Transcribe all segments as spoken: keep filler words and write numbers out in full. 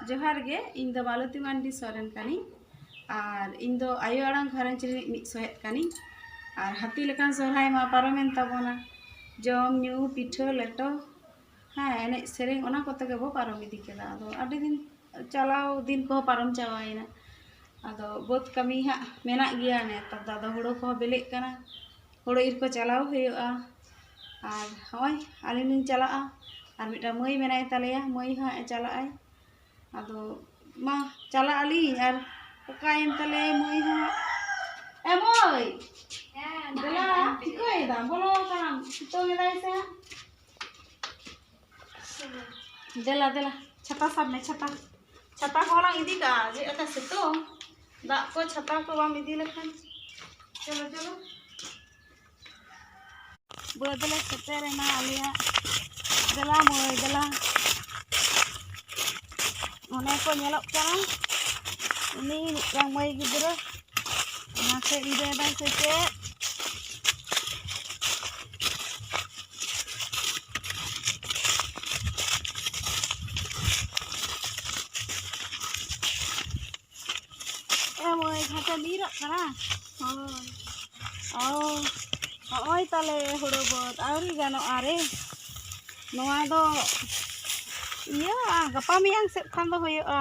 ᱡᱚᱦᱟᱨ ᱜᱮ, ᱤᱧ ᱫᱚ ᱢᱟᱞᱚᱛᱤ ᱢᱟᱱᱰᱤ ᱥᱚᱨᱮᱱ ᱠᱟᱹᱱᱟᱹᱧ᱾ ᱟᱨ ᱤᱧ ᱫᱚ ᱟᱭᱳ ᱟᱲᱟᱝ ᱜᱷᱟᱨᱚᱸᱡᱽ ᱨᱤᱱᱤᱡ ᱢᱤᱫ ᱥᱚᱦᱮᱫ ᱠᱟᱹᱱᱟᱹᱧ᱾ ᱟᱨ ᱦᱟᱹᱛᱤ ᱞᱮᱠᱟᱱ ᱥᱚᱨᱦᱟᱭ ᱢᱟ ᱯᱟᱨᱚᱢᱮᱱ ᱛᱟᱵᱚᱱᱟ, ᱡᱚᱢ ᱧᱩ, ᱯᱤᱴᱷᱟᱹ ᱞᱮᱴᱚ, ᱦᱮᱸ, ᱮᱱᱮᱡ ᱥᱮᱨᱮᱧ, ᱚᱱᱟ ᱠᱚᱛᱮ ᱜᱮᱵᱚ ᱯᱟᱨᱚᱢ ᱤᱫᱤ ᱠᱮᱫᱟ᱾ ᱟᱫᱚ ᱟᱹᱰᱤ ᱫᱤᱱ ᱪᱟᱞᱟᱣ, ᱫᱤᱱ ᱠᱚᱦᱚᱸ ᱯᱟᱨᱚᱢ ᱪᱟᱵᱟᱭᱮᱱᱟ᱾ ᱟᱫᱚ ᱵᱟᱹᱫᱽ ᱠᱟᱹᱢᱤ ᱦᱟᱸᱜ ᱢᱮᱱᱟᱜ ᱜᱮᱭᱟ᱾ ᱱᱮᱛᱟᱨ ᱫᱚ ᱟᱫᱚ ᱦᱳᱲᱳ ᱠᱚᱦᱚᱸ ᱵᱤᱞᱤᱜ ᱠᱟᱱᱟ, ᱦᱳᱲᱳ ᱤᱨ ᱠᱚ ᱪᱟᱞᱟᱣ ᱦᱩᱭᱩᱜᱼᱟ᱾ ᱟᱨ ᱦᱚᱸᱜᱼᱚᱭ ᱟᱹᱞᱤᱧ ᱞᱤᱧ ᱪᱟᱞᱟᱜᱼᱟ, ᱟᱨ ᱢᱤᱫᱴᱟᱝ ᱢᱟᱹᱭ ᱢᱮᱱᱟᱭ ᱛᱟᱞᱮᱭᱟ, ᱢᱟᱹᱭ ᱦᱚᱸ ᱦᱟᱸᱜ ᱮ ᱪᱟᱞᱟᱜᱼᱟᱭ᱾ ᱟᱫᱚ ᱢᱟ, ᱪᱟᱞᱟᱜ ᱟᱹᱞᱤᱧ᱾ ᱟᱨ ᱚᱠᱟᱭᱮᱱ ᱛᱟᱞᱮᱭᱟᱭ ᱢᱟᱹᱭ ᱦᱚᱸ? ᱮ ᱢᱟᱹᱭ, ᱫᱮᱞᱟ, ᱪᱤᱠᱟᱹᱭᱮᱫᱟᱢ? ᱵᱚᱞᱚ ᱟᱠᱟᱱᱟᱢ, ᱥᱤᱛᱩᱝ ᱮᱫᱟᱭ ᱥᱮ ᱦᱟᱸᱜ? ᱫᱮᱞᱟ, ᱫᱮᱞᱟ, ᱪᱷᱟᱛᱟ ᱥᱟᱵ ᱢᱮ, ᱪᱷᱟᱛᱟ᱾ ᱪᱷᱟᱛᱟ ᱠᱚᱦᱚᱸ ᱞᱟᱝ ᱤᱫᱤ ᱠᱟᱜᱼᱟ, ᱡᱮ ᱮᱛᱟ ᱥᱤᱛᱩᱝ, ᱫᱟᱜ ᱠᱚ, ᱪᱷᱟᱛᱟ ᱠᱚ ᱵᱟᱢ ᱤᱫᱤ ᱞᱮᱠᱷᱟᱱ᱾ ᱪᱚᱞᱚ, ᱪᱚᱞᱚ᱾ ᱵᱟᱹᱫᱽ ᱞᱮ ᱥᱮᱴᱮᱨᱮᱱᱟ ᱟᱞᱮᱭᱟᱜ᱾ ᱫᱮᱞᱟ ᱢᱟᱹᱭ, ᱫᱮᱞᱟ᱾ ᱚᱱᱮ ᱠᱚ ᱧᱮᱞᱚᱜ ᱠᱟᱱᱟ, ᱩᱱᱤ ᱢᱤᱫᱴᱟᱝ ᱢᱟᱹᱭ ᱜᱤᱫᱽᱨᱟᱹ, ᱚᱱᱟ ᱥᱮ ᱤᱨᱟᱹᱭ ᱫᱟᱭ ᱥᱮ ᱪᱮᱫ? ᱮ ᱢᱟᱹᱭ, ᱡᱟᱦᱟᱸ ᱛᱮᱢ ᱤᱨᱚᱜ ᱠᱟᱱᱟ? ᱦᱳᱭ᱾ ᱚ, ᱦᱚᱸᱜᱼᱚᱭ ᱛᱟᱞᱮ ᱦᱳᱲᱳ ᱵᱟᱹᱫᱽ ᱟᱹᱣᱨᱤ ᱜᱟᱱᱚᱜᱼᱟ ᱨᱮ᱾ ᱱᱚᱣᱟ ᱫᱚ ᱤᱭᱟᱹ, ᱜᱟᱯᱟ ᱢᱮᱭᱟᱝ ᱥᱮᱫ ᱠᱷᱟᱱ ᱫᱚ ᱦᱩᱭᱩᱜᱼᱟ᱾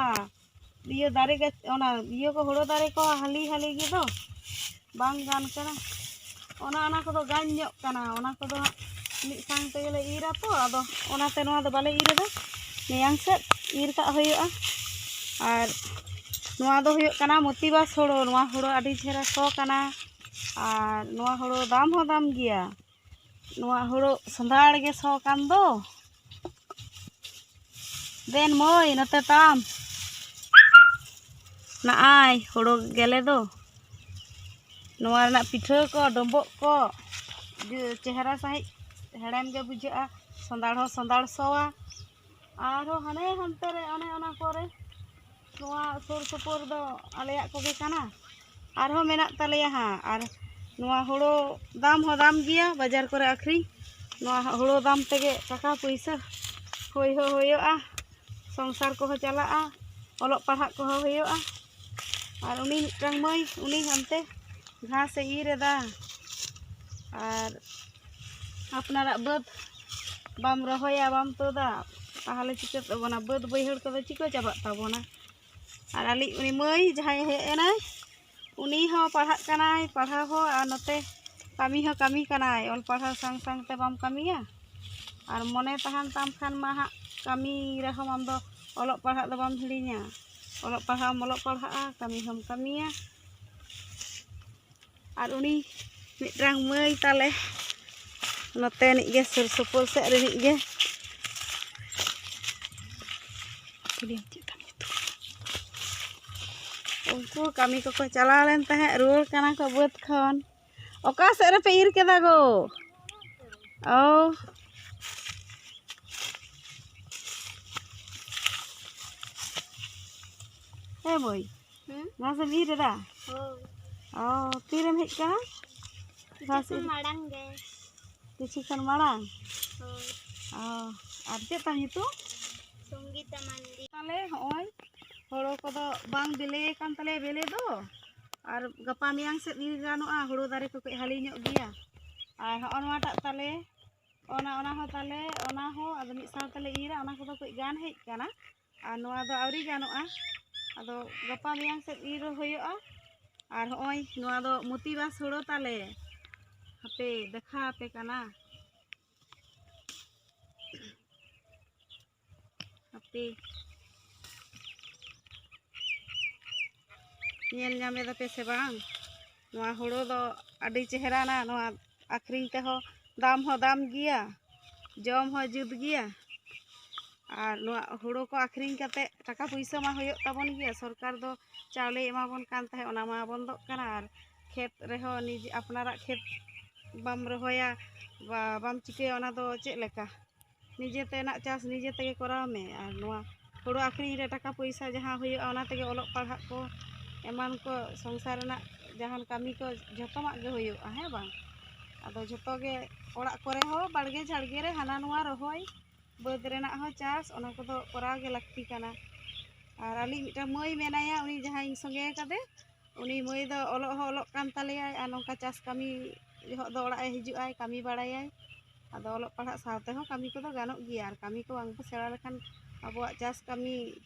ᱤᱭᱟᱹ ᱫᱟᱨᱮ ᱜᱮ, ᱚᱱᱟ ᱤᱭᱟᱹ ᱠᱚ, ᱦᱳᱲᱳ ᱫᱟᱨᱮ ᱠᱚ ᱦᱟᱹᱞᱤ ᱦᱟᱹᱞᱤ ᱜᱮᱫᱚ ᱵᱟᱝ ᱜᱟᱱ ᱠᱟᱱᱟ᱾ ᱚᱱᱟ, ᱚᱱᱟ ᱠᱚᱫᱚ ᱜᱟᱱ ᱧᱚᱜ ᱠᱟᱱᱟ, ᱚᱱᱟ ᱠᱚᱫᱚ ᱦᱟᱸᱜ ᱢᱤᱫ ᱥᱟᱝ ᱛᱮᱜᱮᱞᱮ ᱤᱨᱟ ᱛᱚ, ᱟᱫᱚ ᱚᱱᱟᱛᱮ ᱱᱚᱣᱟ ᱫᱚ ᱵᱟᱞᱮ ᱤᱨ ᱮᱫᱟ, ᱢᱮᱭᱟᱝ ᱥᱮᱫ ᱤᱨ ᱠᱟᱜ ᱦᱩᱭᱩᱜᱼᱟ᱾ ᱟᱨ ᱱᱚᱣᱟ ᱫᱚ ᱦᱩᱭᱩᱜ ᱠᱟᱱᱟ ᱢᱚᱛᱤᱵᱟᱥ ᱦᱳᱲᱳ᱾ ᱱᱚᱣᱟ ᱦᱳᱲᱳ ᱟᱹᱰᱤ ᱪᱮᱦᱨᱟ ᱥᱚ ᱠᱟᱱᱟ, ᱟᱨ ᱱᱚᱣᱟ ᱦᱳᱲᱳ ᱫᱟᱢ ᱦᱚᱸ ᱫᱟᱢ ᱜᱮᱭᱟ᱾ ᱱᱚᱣᱟ ᱦᱳᱲᱳ ᱥᱟᱱᱫᱟᱲ ᱜᱮ ᱥᱚ ᱠᱟᱱ ᱫᱚ᱾ ᱫᱮᱱ ᱢᱟᱹᱭ, ᱱᱚᱛᱮ ᱛᱟᱢ᱾ ᱱᱚᱜᱼᱚᱭ ᱦᱳᱲᱳ ᱜᱮᱞᱮ ᱫᱚ᱾ ᱱᱚᱣᱟ ᱨᱮᱱᱟᱜ ᱯᱤᱴᱷᱟᱹ ᱠᱚ, ᱰᱳᱢᱵᱳᱜ ᱠᱚ, ᱡᱮ ᱪᱮᱦᱨᱟ ᱥᱟᱺᱦᱤᱡ ᱦᱮᱲᱮᱢ ᱜᱮ ᱵᱩᱡᱷᱟᱹᱜᱼᱟ, ᱥᱟᱱᱫᱟᱲ ᱦᱚᱸ ᱥᱟᱱᱫᱟᱲ ᱥᱚᱣᱟ᱾ ᱟᱨᱦᱚᱸ ᱦᱟᱱᱮ ᱦᱟᱱᱛᱮ ᱨᱮ, ᱚᱱᱮ ᱚᱱᱟ ᱠᱚᱨᱮ, ᱱᱚᱣᱟ ᱥᱩᱨ ᱥᱩᱯᱩᱨ ᱫᱚ ᱟᱞᱮᱭᱟᱜ ᱠᱚᱜᱮ ᱠᱟᱱᱟ᱾ ᱟᱨᱦᱚᱸ ᱢᱮᱱᱟᱜ ᱛᱟᱞᱮᱭᱟ ᱦᱟᱸᱜ᱾ ᱟᱨ ᱱᱚᱣᱟ ᱦᱳᱲᱳ ᱫᱟᱢ ᱦᱚᱸ ᱫᱟᱢ ᱜᱮᱭᱟ ᱵᱟᱡᱟᱨ ᱠᱚᱨᱮ ᱟᱹᱠᱷᱨᱤᱧ᱾ ᱱᱚᱣᱟ ᱦᱳᱲᱳ ᱫᱟᱢ ᱛᱮᱜᱮ ᱴᱟᱠᱟ ᱯᱩᱭᱥᱟᱹ ᱦᱩᱭ ᱦᱚᱸ ᱦᱩᱭᱩᱜᱼᱟ᱾ ᱥᱚᱝᱥᱟᱨ ᱠᱚᱦᱚᱸ ᱪᱟᱞᱟᱜᱼᱟ, ᱚᱞᱚᱜ ᱯᱟᱲᱦᱟᱜ ᱠᱚᱦᱚᱸ ᱦᱩᱭᱩᱜᱼᱟ᱾ ᱟᱨ ᱩᱱᱤ ᱢᱤᱫᱴᱟᱝ ᱢᱟᱹᱭ, ᱩᱱᱤ ᱦᱟᱱᱛᱮ ᱜᱷᱟᱥ ᱮ ᱤᱨ ᱮᱫᱟ᱾ ᱟᱨ ᱟᱯᱱᱟᱨᱟᱜ ᱵᱟᱹᱫᱽ ᱵᱟᱢ ᱨᱚᱦᱚᱭᱟ, ᱵᱟᱢ ᱛᱩᱫᱟ, ᱛᱟᱦᱚᱞᱮ ᱪᱤᱠᱟᱹ ᱛᱟᱵᱚᱱᱟ? ᱵᱟᱹᱫᱽ ᱵᱟᱹᱭᱦᱟᱹᱲ ᱠᱚᱫᱚ ᱪᱤᱠᱟᱹ ᱪᱟᱵᱟᱜ ᱛᱟᱵᱚᱱᱟ? ᱟᱨ ᱟᱞᱮ ᱩᱱᱤ ᱢᱟᱹᱭ ᱡᱟᱦᱟᱸᱭ ᱦᱮᱡ ᱮᱱᱟᱭ, ᱩᱱᱤ ᱦᱚᱸ ᱯᱟᱲᱦᱟᱜ ᱠᱟᱱᱟᱭ, ᱯᱟᱲᱦᱟᱣ ᱦᱚᱸ, ᱟᱨ ᱱᱚᱛᱮ ᱠᱟᱹᱢᱤ ᱦᱚᱸ ᱠᱟᱹᱢᱤ ᱠᱟᱱᱟᱭ᱾ ᱚᱞ ᱯᱟᱲᱦᱟᱣ ᱥᱟᱶ ᱥᱟᱶᱛᱮ ᱵᱟᱢ ᱠᱟᱹᱢᱤᱭᱟ? ᱟᱨ ᱢᱚᱱᱮ ᱛᱟᱦᱮᱱ ᱛᱟᱢ ᱠᱷᱟᱱ ᱢᱟ ᱦᱟᱸᱜ ᱠᱟᱹᱢᱤ ᱨᱮᱦᱚᱸ ᱟᱢ ᱫᱚ ᱚᱞᱚᱜ ᱯᱟᱲᱦᱟᱜ ᱫᱚ ᱵᱟᱢ ᱦᱤᱲᱤᱧᱟ᱾ ᱚᱞᱚᱜ ᱯᱟᱲᱦᱟᱣ ᱦᱚᱸᱢ ᱚᱞᱚᱜ ᱯᱟᱲᱦᱟᱜᱼᱟ, ᱠᱟᱹᱢᱤ ᱦᱚᱸᱢ ᱠᱟᱹᱢᱤᱭᱟ᱾ ᱟᱨ ᱩᱱᱤ ᱢᱤᱫᱴᱟᱝ ᱢᱟᱹᱭ ᱛᱟᱞᱮ ᱱᱚᱛᱮ ᱨᱤᱱᱤᱡ ᱜᱮ, ᱥᱩᱨ ᱥᱩᱯᱩᱨ ᱥᱮᱫ ᱨᱤᱱᱤᱡ ᱜᱮ᱾ ᱩᱱᱠᱩ ᱠᱟᱹᱢᱤ ᱠᱚᱠᱚ ᱪᱟᱞᱟᱣ ᱞᱮᱱ ᱛᱟᱦᱮᱸᱫ, ᱨᱩᱣᱟᱹᱲ ᱠᱟᱱᱟ ᱠᱚ ᱵᱟᱹᱫᱽ ᱠᱷᱚᱱ᱾ ᱚᱠᱟ ᱥᱮᱫ ᱨᱮᱯᱮ ᱤᱨ ᱠᱮᱫᱟ ᱜᱳ? ᱚ᱾ ᱦᱮᱸ ᱵᱳᱭ, ᱦᱩᱸ? ᱜᱷᱟᱥ ᱮᱢ ᱤᱨ ᱮᱫᱟ? ᱦᱳᱭ᱾ ᱚ, ᱛᱤᱨᱮᱢ ᱦᱮᱡ ᱠᱟᱱᱟ? ᱠᱤᱪᱷᱩ ᱜᱷᱟᱥ ᱠᱷᱚᱱ ᱤᱨ ᱢᱟᱲᱟᱝ ᱜᱮ᱾ ᱠᱤᱪᱷᱩ ᱠᱷᱚᱱ ᱢᱟᱲᱟᱝ? ᱦᱳᱭ᱾ ᱚ, ᱟᱨ ᱪᱮᱫ ᱛᱟᱢ ᱧᱩᱛᱩᱢ? ᱥᱚᱝᱜᱤᱛᱟ ᱢᱟᱱᱰᱤ᱾ ᱛᱟᱦᱞᱮ ᱦᱚᱸᱜᱼᱚᱭ ᱦᱳᱲᱳ ᱠᱚᱫᱚ ᱵᱟᱝ ᱵᱮᱞᱮ ᱟᱠᱟᱱ ᱛᱟᱞᱮᱭᱟ ᱵᱮᱞᱮ ᱫᱚ, ᱟᱨ ᱜᱟᱯᱟ ᱢᱮᱭᱟᱝ ᱥᱮᱫ ᱤᱨ ᱜᱟᱱᱚᱜᱼᱟ᱾ ᱦᱳᱲᱳ ᱫᱟᱨᱮ ᱠᱚ ᱠᱟᱹᱡ ᱦᱟᱹᱞᱤ ᱧᱚᱜ ᱜᱮᱭᱟ᱾ ᱟᱨ ᱦᱚᱸᱜᱼᱚ ᱱᱚᱣᱟᱴᱟᱜ ᱛᱟᱞᱮ, ᱚᱱᱟ, ᱚᱱᱟ ᱦᱚᱸ ᱛᱟᱞᱮ, ᱚᱱᱟ ᱦᱚᱸ ᱟᱫᱚ ᱢᱤᱫ ᱥᱟᱶ ᱛᱮᱞᱮ ᱤᱨᱟ, ᱚᱱᱟ ᱠᱚᱫᱚ ᱠᱟᱹᱡ ᱜᱟᱱ ᱦᱮᱡ ᱠᱟᱱᱟ, ᱟᱨ ᱱᱚᱣᱟ ᱫᱚ ᱟᱹᱣᱨᱤ ᱜᱟᱱᱚᱜᱼᱟ᱾ ᱟᱫᱚ ᱜᱟᱯᱟ ᱢᱮᱭᱟᱝ ᱥᱮᱫ ᱤᱨ ᱦᱩᱭᱩᱜᱼᱟ᱾ ᱟᱨ ᱦᱚᱸᱜᱼᱚᱭ ᱱᱚᱣᱟ ᱫᱚ ᱢᱚᱛᱤᱵᱟᱥ ᱦᱳᱲᱳ ᱛᱟᱞᱮ, ᱦᱟᱯᱮ ᱫᱮᱠᱷᱟ ᱟᱯᱮ ᱠᱟᱱᱟ᱾ ᱦᱟᱯᱮ, ᱧᱮᱞ ᱧᱟᱢ ᱮᱫᱟ ᱯᱮ ᱥᱮ ᱵᱟᱝ? ᱱᱚᱣᱟ ᱦᱳᱲᱳ ᱫᱚ ᱟᱹᱰᱤ ᱪᱮᱦᱨᱟᱱᱟ, ᱱᱚᱣᱟ ᱟᱹᱠᱷᱨᱤᱧ ᱛᱮᱦᱚᱸ ᱫᱟᱢ ᱦᱚᱸ ᱫᱟᱢ ᱜᱮᱭᱟ, ᱡᱚᱢ ᱦᱚᱸ ᱡᱩᱛ ᱜᱮᱭᱟ᱾ ᱟᱨ ᱱᱚᱣᱟ ᱦᱳᱲᱳ ᱠᱚ ᱟᱹᱠᱷᱨᱤᱧ ᱠᱟᱛᱮ ᱴᱟᱠᱟ ᱯᱩᱭᱥᱟᱹ ᱢᱟ ᱦᱩᱭᱩᱜ ᱛᱟᱵᱚᱱ ᱜᱮᱭᱟ, ᱥᱚᱨᱠᱟᱨ ᱫᱚ ᱪᱟᱣᱞᱮᱭ ᱮᱢᱟ ᱵᱚᱱ ᱠᱟᱱ ᱛᱟᱦᱮᱸᱫ, ᱚᱱᱟ ᱢᱟ ᱵᱚᱱᱫᱚᱜ ᱠᱟᱱᱟ᱾ ᱟᱨ ᱠᱷᱮᱛ ᱨᱮᱦᱚᱸ ᱱᱤᱡᱮ ᱟᱯᱱᱟᱨᱟᱜ ᱠᱷᱮᱛ ᱵᱟᱢ ᱨᱚᱦᱚᱭᱟ, ᱵᱟ-, ᱵᱟᱢ ᱪᱤᱠᱟᱹᱭᱟ, ᱚᱱᱟ ᱫᱚ ᱪᱮᱫ ᱞᱮᱠᱟ? ᱱᱤᱡᱮ ᱛᱮᱱᱟᱜ ᱪᱟᱥ ᱱᱤᱡᱮ ᱛᱮᱜᱮ ᱠᱚᱨᱟᱣ ᱢᱮ᱾ ᱟᱨ ᱱᱚᱣᱟ ᱦᱳᱲᱳ ᱟᱹᱠᱷᱨᱤᱧ ᱨᱮ ᱴᱟᱠᱟ ᱯᱚᱭᱥᱟ ᱡᱟᱦᱟᱸ ᱦᱩᱭᱩᱜᱼᱟ, ᱚᱱᱟ ᱛᱮᱜᱮ ᱚᱞᱚᱜ ᱯᱟᱲᱦᱟᱜ ᱠᱚ ᱮᱢᱟᱱ ᱠᱚ, ᱥᱚᱝᱥᱟᱨ ᱨᱮᱱᱟᱜ ᱡᱟᱦᱟᱱ ᱠᱟᱹᱢᱤ ᱠᱚ ᱡᱷᱚᱛᱚᱢᱟᱜ ᱜᱮ ᱦᱩᱭᱩᱜᱼᱟ, ᱦᱮᱸ ᱵᱟᱝ? ᱟᱫᱚ ᱡᱷᱚᱛᱚ ᱜᱮ ᱚᱲᱟᱜ ᱠᱚᱨᱮ ᱦᱚᱸ ᱵᱟᱲᱜᱮ ᱡᱷᱟᱲᱜᱮ ᱨᱮ ᱦᱟᱱᱟ ᱱᱚᱣᱟ ᱨᱚᱦᱚᱭ, ᱵᱟᱹᱫᱽ ᱨᱮᱱᱟᱜ ᱦᱚᱸ ᱪᱟᱥ, ᱚᱱᱟ ᱠᱚᱫᱚ ᱠᱚᱨᱟᱣ ᱜᱮ ᱞᱟᱹᱠᱛᱤ ᱠᱟᱱᱟ᱾ ᱟᱨ ᱟᱹᱞᱤᱧ ᱢᱤᱫᱴᱟᱝ ᱢᱟᱹᱭ ᱢᱮᱱᱟᱭᱟ, ᱩᱱᱤ ᱡᱟᱦᱟᱸᱭ ᱤᱧ ᱥᱚᱸᱜᱮ ᱟᱠᱟᱫᱮ, ᱩᱱᱤ ᱢᱟᱹᱭ ᱫᱚ ᱚᱞᱚᱜ ᱦᱚᱸ ᱚᱞᱚᱜ ᱠᱟᱱ ᱛᱟᱞᱮᱭᱟᱭ, ᱟᱨ ᱱᱚᱝᱠᱟ ᱪᱟᱥ ᱠᱟᱹᱢᱤ ᱡᱚᱦᱚᱜ ᱫᱚ ᱚᱲᱟᱜ ᱮ ᱦᱤᱡᱩᱜ ᱟᱭ, ᱠᱟᱹᱢᱤ ᱵᱟᱲᱟᱭᱟᱭ᱾ ᱟᱫᱚ ᱚᱞᱚᱜ ᱯᱟᱲᱦᱟᱜ ᱥᱟᱶ ᱛᱮᱦᱚᱸ ᱠᱟᱹᱢᱤ ᱠᱚᱫᱚ ᱜᱟᱱᱚᱜ ᱜᱮᱭᱟ, ᱟᱨ ᱠᱟᱹᱢᱤ ᱠᱚ ᱵᱟᱝ ᱵᱚ ᱥᱮᱬᱟ ᱞᱮᱠᱷᱟᱱ ᱟᱵᱚᱣᱟᱜ ᱪᱟᱥ ᱠᱟᱹᱢᱤ,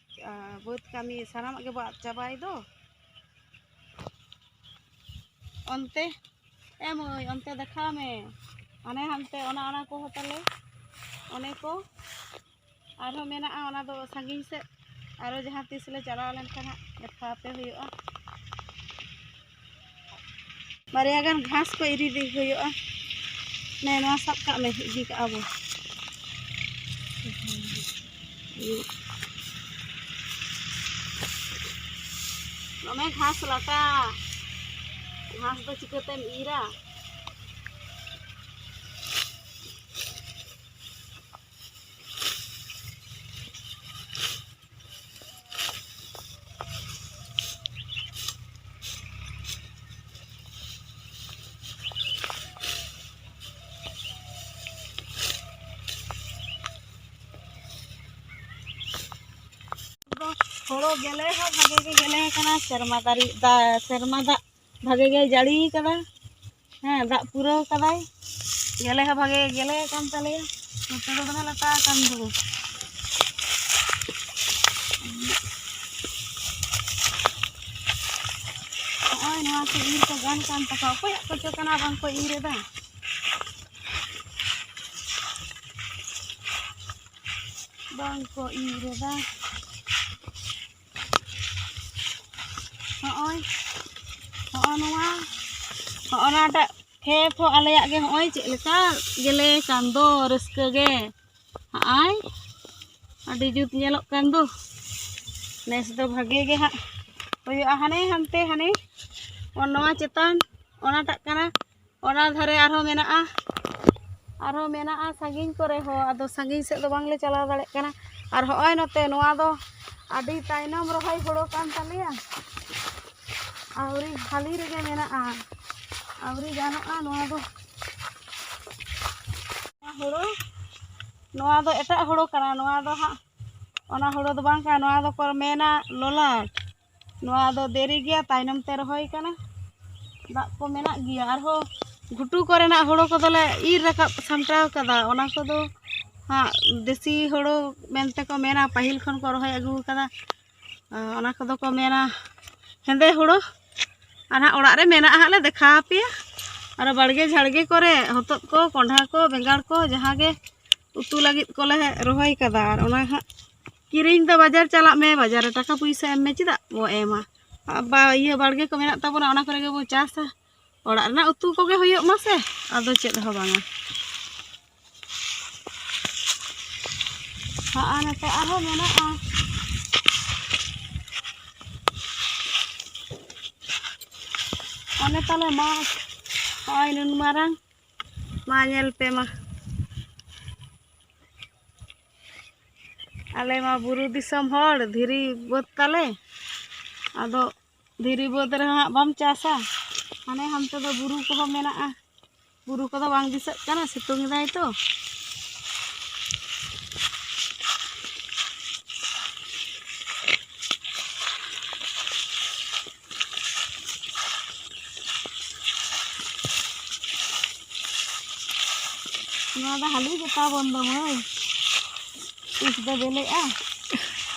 ᱟᱨ ᱵᱟᱹᱫᱽ ᱠᱟᱹᱢᱤ ᱥᱟᱱᱟᱢᱟᱜ ᱜᱮᱵᱚ ᱟᱫ ᱪᱟᱵᱟᱭ ᱫᱚ᱾ ᱚᱱᱛᱮ, ᱮ ᱢᱟᱹᱭ, ᱚᱱᱛᱮ ᱫᱮᱠᱷᱟᱣ ᱢᱮ, ᱦᱟᱱᱮ ᱦᱟᱱᱛᱮ ᱚᱱᱟ, ᱚᱱᱟ ᱠᱚᱦᱚᱸ ᱛᱟᱞᱮ, ᱚᱱᱮ ᱠᱚ᱾ ᱟᱨᱦᱚᱸ ᱢᱮᱱᱟᱜᱼᱟ, ᱚᱱᱟ ᱫᱚ ᱥᱟᱺᱜᱤᱧ ᱥᱮᱫ᱾ ᱟᱨᱚ ᱡᱟᱦᱟᱸ ᱛᱤᱥ ᱞᱮ ᱪᱟᱞᱟᱣ ᱞᱮᱱᱠᱷᱟᱱ ᱦᱟᱸᱜ ᱫᱮᱠᱷᱟᱣ ᱟᱯᱮ ᱦᱩᱭᱩᱜᱼᱟ᱾ ᱵᱟᱨᱭᱟ ᱜᱟᱱ ᱜᱷᱟᱥ ᱠᱚ ᱤᱨ ᱤᱫᱤ ᱦᱩᱭᱩᱜᱼᱟ᱾ ᱱᱮ, ᱱᱚᱣᱟ ᱥᱟᱵ ᱠᱟᱜ ᱢᱮ, ᱤᱫᱤ ᱠᱟᱜᱼᱟ ᱵᱚ᱾ ᱫᱚᱢᱮ ᱜᱷᱟᱥ ᱞᱟᱴᱟ, ᱜᱷᱟᱥ ᱫᱚ ᱪᱤᱠᱟᱹᱛᱮᱢ ᱤᱨᱟ? ᱦᱳᱲᱳ ᱜᱮᱞᱮ ᱦᱚᱸ ᱵᱷᱟᱜᱮ ᱜᱮ ᱜᱮᱞᱮ ᱟᱠᱟᱱᱟ, ᱥᱮᱨᱢᱟ ᱫᱟᱨᱮ ᱫᱟ-, ᱥᱮᱨᱢᱟ ᱫᱟᱜ ᱵᱷᱟᱜᱮ ᱜᱮ ᱡᱟᱹᱲᱤ ᱠᱟᱫᱟ᱾ ᱦᱮᱸ, ᱫᱟᱜ ᱯᱩᱨᱟᱹᱣ ᱠᱟᱫᱟᱭ᱾ ᱜᱮᱞᱮ ᱦᱚᱸ ᱵᱷᱟᱜᱮ ᱜᱮᱞᱮ ᱟᱠᱟᱱ ᱛᱟᱞᱮᱭᱟ᱾ ᱱᱚᱛᱮ ᱫᱚ ᱫᱚᱢᱮ ᱞᱟᱴᱟ ᱟᱠᱟᱱ ᱫᱚ᱾ ᱱᱚᱜᱼᱚᱭ ᱱᱚᱣᱟ ᱠᱚ ᱤᱨ ᱠᱚ ᱜᱟᱱ ᱠᱟᱱ ᱛᱟᱠᱚᱣᱟ᱾ ᱚᱠᱚᱭᱟᱜ ᱠᱚᱪᱚ ᱠᱟᱱᱟ, ᱵᱟᱝ ᱠᱚ ᱤᱨ ᱮᱫᱟ᱾ ᱵᱟᱝ ᱠᱚ ᱤᱨ ᱮᱫᱟ᱾ ᱦᱚᱸᱜᱼᱚᱭ, ᱦᱚᱸᱜᱼᱚ ᱱᱚᱣᱟ, ᱦᱚᱸᱜᱼᱚ ᱱᱚᱣᱟᱴᱟᱜ ᱠᱷᱮᱛ ᱦᱚᱸ ᱟᱞᱮᱭᱟᱜ ᱜᱮ᱾ ᱦᱚᱸᱜᱼᱚᱭ ᱪᱮᱫ ᱞᱮᱠᱟ ᱜᱮᱞᱮ ᱠᱟᱱ ᱫᱚ, ᱨᱟᱹᱥᱠᱟᱹ ᱜᱮ᱾ ᱦᱚᱸᱜᱼᱚᱭ, ᱟᱹᱰᱤ ᱡᱩᱛ ᱧᱮᱞᱚᱜ ᱠᱟᱱ ᱫᱚ᱾ ᱱᱮᱥ ᱫᱚ ᱵᱷᱟᱜᱮ ᱜᱮ ᱦᱟᱸᱜ ᱦᱩᱭᱩᱜᱼᱟ᱾ ᱦᱟᱱᱮ ᱦᱟᱱᱛᱮ, ᱦᱟᱱᱮ ᱱᱚᱣᱟ ᱪᱮᱛᱟᱱ, ᱚᱱᱟᱴᱟᱜ ᱠᱟᱱᱟ, ᱚᱱᱟ ᱫᱷᱟᱨᱮ ᱟᱨᱦᱚᱸ ᱢᱮᱱᱟᱜᱼᱟ, ᱟᱨᱦᱚᱸ ᱢᱮᱱᱟᱜᱼᱟ ᱥᱟᱺᱜᱤᱧ ᱠᱚᱨᱮ ᱦᱚᱸ, ᱟᱫᱚ ᱥᱟᱺᱜᱤᱧ ᱥᱮᱫ ᱫᱚ ᱵᱟᱝᱞᱮ ᱪᱟᱞᱟᱣ ᱫᱟᱲᱮᱭᱟᱜ ᱠᱟᱱᱟ᱾ ᱟᱨ ᱦᱚᱸᱜᱼᱚᱭ ᱱᱚᱛᱮ, ᱱᱚᱣᱟ ᱫᱚ ᱟᱹᱰᱤ ᱛᱟᱭᱱᱚᱢ ᱨᱚᱦᱚᱭ ᱦᱳᱲᱳ ᱠᱟᱱ ᱛᱟᱞᱮᱭᱟ, ᱟᱹᱣᱨᱤ ᱦᱟᱹᱞᱤ ᱨᱮᱜᱮ ᱢᱮᱱᱟᱜᱼᱟ, ᱟᱹᱣᱨᱤ ᱜᱟᱱᱚᱜᱼᱟ ᱱᱚᱣᱟ ᱫᱚ᱾ ᱱᱚᱣᱟ ᱦᱳᱲᱳ ᱱᱚᱣᱟ ᱫᱚ ᱮᱴᱟᱜ ᱦᱳᱲᱳ ᱠᱟᱱᱟ, ᱱᱚᱣᱟ ᱫᱚ ᱦᱟᱸᱜ ᱚᱱᱟ ᱦᱳᱲᱳ ᱫᱚ ᱵᱟᱝ ᱠᱟᱱᱟ, ᱱᱚᱣᱟ ᱫᱚᱠᱚ ᱢᱮᱱᱟ ᱞᱚᱞᱟᱴ᱾ ᱱᱚᱣᱟ ᱫᱚ ᱫᱮᱨᱤ ᱜᱮᱭᱟ, ᱛᱟᱭᱱᱚᱢ ᱛᱮ ᱨᱚᱦᱚᱭ ᱠᱟᱱᱟ, ᱫᱟᱜ ᱠᱚ ᱢᱮᱱᱟᱜ ᱜᱮᱭᱟ᱾ ᱟᱨᱦᱚᱸ ᱜᱷᱩᱴᱩ ᱠᱚᱨᱮᱱᱟᱜ ᱦᱳᱲᱳ ᱠᱚᱫᱚᱞᱮ ᱤᱨ ᱨᱟᱠᱟᱵ ᱥᱟᱢᱴᱟᱣ ᱠᱟᱫᱟ, ᱚᱱᱟ ᱠᱚᱫᱚ ᱦᱟᱸᱜ ᱫᱮᱥᱤ ᱦᱳᱲᱳ ᱢᱮᱱᱛᱮ ᱠᱚ ᱢᱮᱱᱟ, ᱯᱟᱹᱦᱤᱞ ᱠᱷᱚᱱ ᱠᱚ ᱨᱚᱦᱚᱭ ᱟᱹᱜᱩ ᱠᱟᱫᱟ᱾ ᱟᱨ ᱚᱱᱟ ᱠᱚᱫᱚ ᱠᱚ ᱢᱮᱱᱟ ᱦᱮᱸᱫᱮ ᱦᱳᱲᱳ᱾ ᱟᱨ ᱦᱟᱸᱜ ᱚᱲᱟᱜ ᱨᱮ ᱢᱮᱱᱟᱜᱼᱟ, ᱦᱟᱸᱜ ᱞᱮ ᱫᱮᱠᱷᱟᱣ ᱟᱯᱮᱭᱟ᱾ ᱟᱨ ᱵᱟᱲᱜᱮ ᱡᱷᱟᱲᱜᱮ ᱠᱚᱨᱮ ᱦᱚᱛᱚᱫ ᱠᱚ, ᱠᱚᱸᱰᱷᱟ ᱠᱚ, ᱵᱮᱸᱜᱟᱲ ᱠᱚ, ᱡᱟᱦᱟᱸ ᱜᱮ ᱩᱛᱩ ᱞᱟᱹᱜᱤᱫ ᱠᱚᱞᱮ ᱨᱚᱦᱚᱭ ᱠᱟᱫᱟ᱾ ᱟᱨ ᱚᱱᱟ ᱦᱟᱸᱜ ᱠᱤᱨᱤᱧ ᱫᱚ ᱵᱟᱡᱟᱨ ᱪᱟᱞᱟᱜ ᱢᱮ, ᱵᱟᱡᱟᱨ ᱨᱮ ᱴᱟᱠᱟ ᱯᱩᱭᱥᱟᱹ ᱮᱢ ᱢᱮ, ᱪᱮᱫᱟᱜ ᱵᱚ ᱮᱢᱟ? ᱵᱟ-, ᱤᱭᱟᱹ ᱵᱟᱲᱜᱮ ᱠᱚ ᱢᱮᱱᱟᱜ ᱛᱟᱵᱚᱱᱟ, ᱚᱱᱟ ᱠᱚᱨᱮ ᱜᱮᱵᱚ ᱪᱟᱥᱟ᱾ ᱚᱲᱟᱜ ᱨᱮᱱᱟᱜ ᱩᱛᱩ ᱠᱚᱜᱮ ᱦᱩᱭᱩᱜ ᱢᱟ ᱥᱮ, ᱟᱫᱚ ᱪᱮᱫ ᱦᱚᱸ ᱵᱟᱝᱟ᱾ ᱦᱚᱸᱜᱼᱚ ᱱᱚᱛᱮ ᱟᱨᱦᱚᱸ ᱢᱮᱱᱟᱜᱼᱟ᱾ ᱚᱱᱮ ᱛᱟᱞᱮ ᱢᱟᱴᱷ, ᱦᱚᱸᱜᱼᱚᱭ ᱱᱩᱱ ᱢᱟᱨᱟᱝ᱾ ᱢᱟ ᱧᱮᱞ ᱯᱮ ᱢᱟ᱾ ᱟᱞᱮ ᱢᱟ ᱵᱩᱨᱩ ᱫᱤᱥᱚᱢ ᱦᱚᱲ, ᱫᱷᱤᱨᱤ ᱵᱟᱹᱫᱽ ᱛᱟᱞᱮ᱾ ᱟᱫᱚ ᱫᱷᱤᱨᱤ ᱵᱟᱹᱫᱽ ᱨᱮᱦᱚᱸ ᱦᱟᱸᱜ ᱵᱟᱢ ᱪᱟᱥᱟ᱾ ᱦᱟᱱᱮ ᱦᱟᱱᱛᱮ ᱫᱚ ᱵᱩᱨᱩ ᱠᱚᱦᱚᱸ ᱢᱮᱱᱟᱜᱼᱟ᱾ ᱵᱩᱨᱩ ᱠᱚᱫᱚ ᱵᱟᱝ ᱫᱤᱥᱟᱹᱜ ᱠᱟᱱᱟ, ᱥᱤᱛᱩᱝ ᱮᱫᱟᱭ ᱛᱚ᱾ ᱱᱚᱣᱟ ᱫᱚ ᱦᱟᱹᱞᱤ ᱜᱮᱛᱟ ᱵᱚᱱ ᱫᱚ ᱢᱟᱹᱭ᱾ ᱛᱤᱥ ᱫᱚ ᱵᱮᱞᱮᱜᱼᱟ?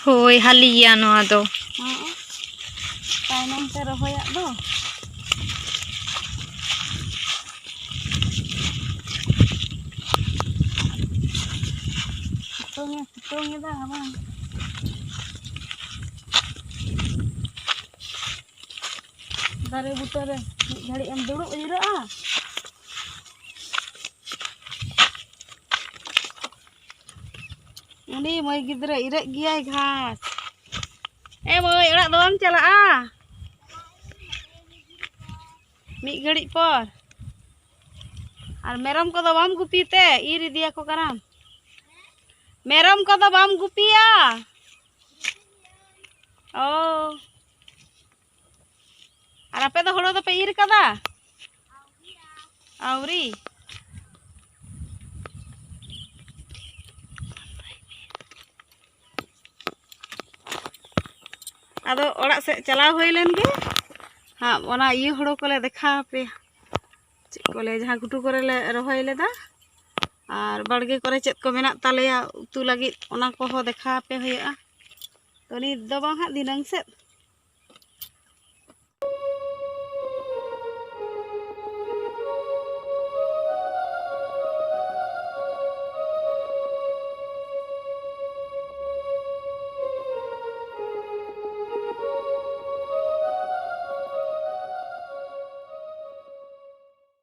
ᱦᱳᱭ, ᱦᱟᱹᱞᱤ ᱜᱮᱭᱟ ᱱᱚᱣᱟ ᱫᱚ᱾ ᱦᱚᱸ, ᱛᱟᱭᱱᱚᱢ ᱛᱮ ᱨᱚᱦᱚᱭᱟᱜ ᱫᱚ᱾ ᱥᱤᱛᱩᱝ ᱮ ᱥᱤᱛᱩᱝ ᱮᱫᱟ ᱵᱟᱝ? ᱫᱟᱨᱮ ᱵᱩᱴᱟᱹ ᱨᱮ ᱢᱤᱫ ᱜᱷᱟᱹᱲᱤᱡ ᱮᱢ ᱫᱩᱲᱩᱵ ᱡᱤᱨᱟᱹᱜᱼᱟ᱾ ᱩᱱᱤ ᱢᱟᱹᱭ ᱜᱤᱫᱽᱨᱟᱹ ᱤᱨᱟᱹᱜ ᱜᱮᱭᱟᱭ ᱜᱷᱟᱥ᱾ ᱮ ᱢᱟᱹᱭ, ᱚᱲᱟᱜ ᱫᱚ ᱵᱟᱢ ᱪᱟᱞᱟᱜᱼᱟ? ᱢᱤᱫ ᱜᱷᱟᱹᱲᱤᱡ ᱯᱚᱨ᱾ ᱟᱨ ᱢᱮᱨᱚᱢ ᱠᱚᱫᱚ ᱵᱟᱢ ᱜᱩᱯᱤ ᱛᱮ? ᱤᱨ ᱤᱫᱤᱭᱟᱠᱚ ᱠᱟᱱᱟᱢ᱾ ᱢᱮᱨᱚᱢ ᱠᱚᱫᱚ ᱵᱟᱢ ᱜᱩᱯᱤᱭᱟ? ᱚ᱾ ᱟᱨ ᱟᱯᱮ ᱫᱚ ᱦᱳᱲᱳ ᱫᱚᱯᱮ ᱤᱨ ᱠᱟᱫᱟ? ᱟᱹᱣᱨᱤ᱾ ᱟᱫᱚ ᱚᱲᱟᱜ ᱥᱮᱫ ᱪᱟᱞᱟᱣ ᱦᱩᱭ ᱞᱮᱱ ᱜᱮ, ᱦᱟᱸᱜ ᱚᱱᱟ ᱤᱭᱟᱹ ᱦᱩᱲᱩ ᱠᱚᱞᱮ ᱫᱮᱠᱷᱟᱣ ᱟᱯᱮᱭᱟ, ᱪᱮᱫ ᱠᱚ ᱞᱟᱹᱭᱟ, ᱡᱟᱦᱟᱸ ᱜᱷᱩᱴᱩ ᱠᱚᱨᱮ ᱞᱮ ᱨᱚᱦᱚᱭ ᱞᱮᱫᱟ ᱟᱨ ᱵᱟᱲᱜᱮ ᱠᱚᱨᱮ ᱪᱮᱫ ᱠᱚ ᱢᱮᱱᱟᱜ ᱛᱟᱞᱮᱭᱟ ᱩᱛᱩ ᱞᱟᱹᱜᱤᱫ, ᱚᱱᱟ ᱠᱚᱦᱚᱸ ᱫᱮᱠᱷᱟᱣ ᱟᱯᱮ ᱦᱩᱭᱩᱜᱼᱟ᱾ ᱛᱚ ᱱᱤᱛ ᱫᱚ ᱵᱟᱝ, ᱦᱟᱸᱜ ᱫᱷᱤᱱᱟᱹᱝ ᱥᱮᱫ